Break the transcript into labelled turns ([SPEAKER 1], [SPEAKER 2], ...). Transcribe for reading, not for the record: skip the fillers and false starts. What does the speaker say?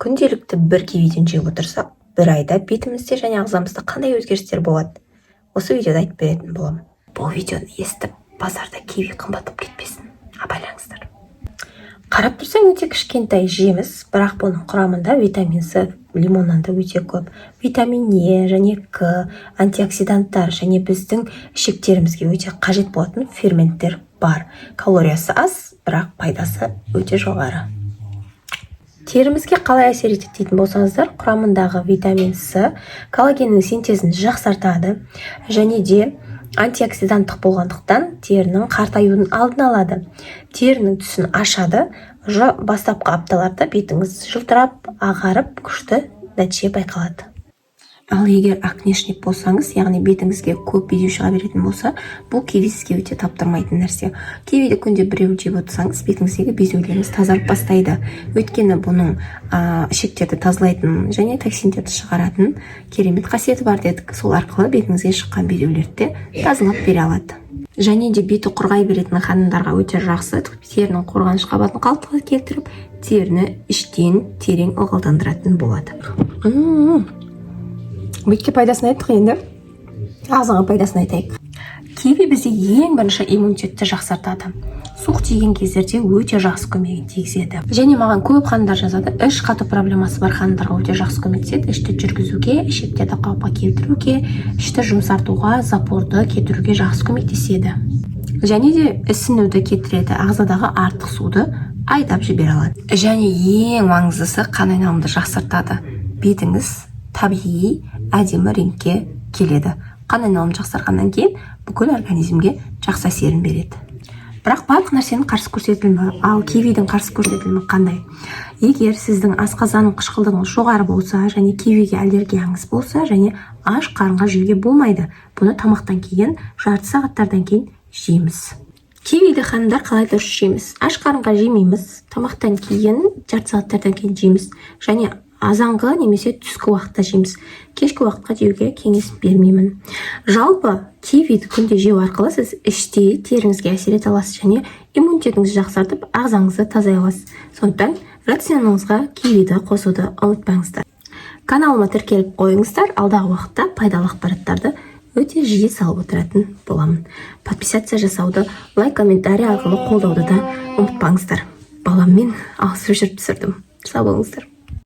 [SPEAKER 1] Күнделікті бір кивиден жеп отырсақ, бір айда бетімізде және ағзамызда қандай өзгерістер болады, осы видеода айтып беретін боламын. Бұл видеоны естіп, базарда киви қымбаттап кетпесін, абайлаңыздар. Қарап тұрсаң, өте кішкентай жеміс, бірақ бұның құрамында витамин С лимоннан да өте көп, витамин Е және К, антиоксиданттар және біздің ішектерімізге өте қажет болатын ферменттер бар. Калориясы аз, бірақ пайдасы өте жоғары. Терімізге қалай әсер етеді дейтін болсаңыздар, құрамындағы витамин С коллагеннің синтезін жақсартады және де антиоксиданттық болғандықтан, терінің қартаюының алдын алады, терінің түсін ашады. Уже бастапқы апталарда бетіңіз жылтырап, ағарып, күшті нәтиже байқалады. Ал егер акнешник болсаңыз, яғни бетіңізге көп безеу шыға беретін болса, бұл киви сізге өте таптырмайтын нәрсе. Кивиді күнде біреу жеп отырсаңыз, бетіңіздегі безеулеріңіз тазарып бастайды, өйткені бұның ішектерді тазалайтын және токсиндерді шығаратын керемет қасиеті бар дедік. Сол арқылы бетіңізге шыққан безеулерді де тазалап бере алады. Және де беті құрғай беретін ханымдарға өте жақсы, терінің қорғаныш қабатын қалпына келтіріп, теріні іштен терең ылғалдандыратын болады. Бетке пайдасын айттық, енді ағзаға пайдасын айтайық. Киви бізде ең бірінші иммунитетті жақсартады, суық тиген кездерде өте жақсы көмегін тигізеді. Және маған көп ханымдар жазады, іш қату проблемасы бар ханымдарға өте жақсы көмектеседі. Ішті жүргізуге, ішектерді қалыпқа келтіруге, ішті жұмсартуға, запорды кетіруге жақсы көмектеседі. Және де ісінуді кетіреді, ағзадағы артық суды айдап жібере алады. Және ең маңыздысы, қан айналымды жақсартады, бетіңіз табиғи әдемі реңкке келеді. Қан айналымы жақсарғаннан кейін бүкіл организмге жақсы әсерін береді. Бірақ барлық нәрсенің қарсы көрсетілімі. Ал кивидің қарсы көрсетілімі қандай? Егер сіздің асқазан қышқылдығыңыз жоғары болса және кивиге аллергияңыз болса, және аш қарынға жеуге болмайды. Бұны тамақтан кейін жарты сағаттардан кейін жейміз. Кивиді, ханымдар, қалай дұрыс жейміз? Аш қарынға жемейміз, тамақтан кейін жарты сағаттардан кейін жейміз және азанғы немесе түскі уақытта жейміз. Кешкі уақытқа жеуге кеңес бермеймін. Жалпы, кивиді күнде жеу арқылы сіз іште теріңізге әсер ете аласыз және иммунитетіңізді жақсартып, ағзаңызды тазалай аласыз. Сондықтан рационыңызға кивиді қосуды ұмытпаңыздар. Каналыма тіркеліп қойыңыздар, алдағы уақытта пайдалы ақпараттарды өте жиі салып отыратын боламын. Подписаться жасауды, лайк, комментарий арқылы қолдауды да ұмытпаңыздар. Баламмен алысып жүріп түсірдім. Сау болыңыздар.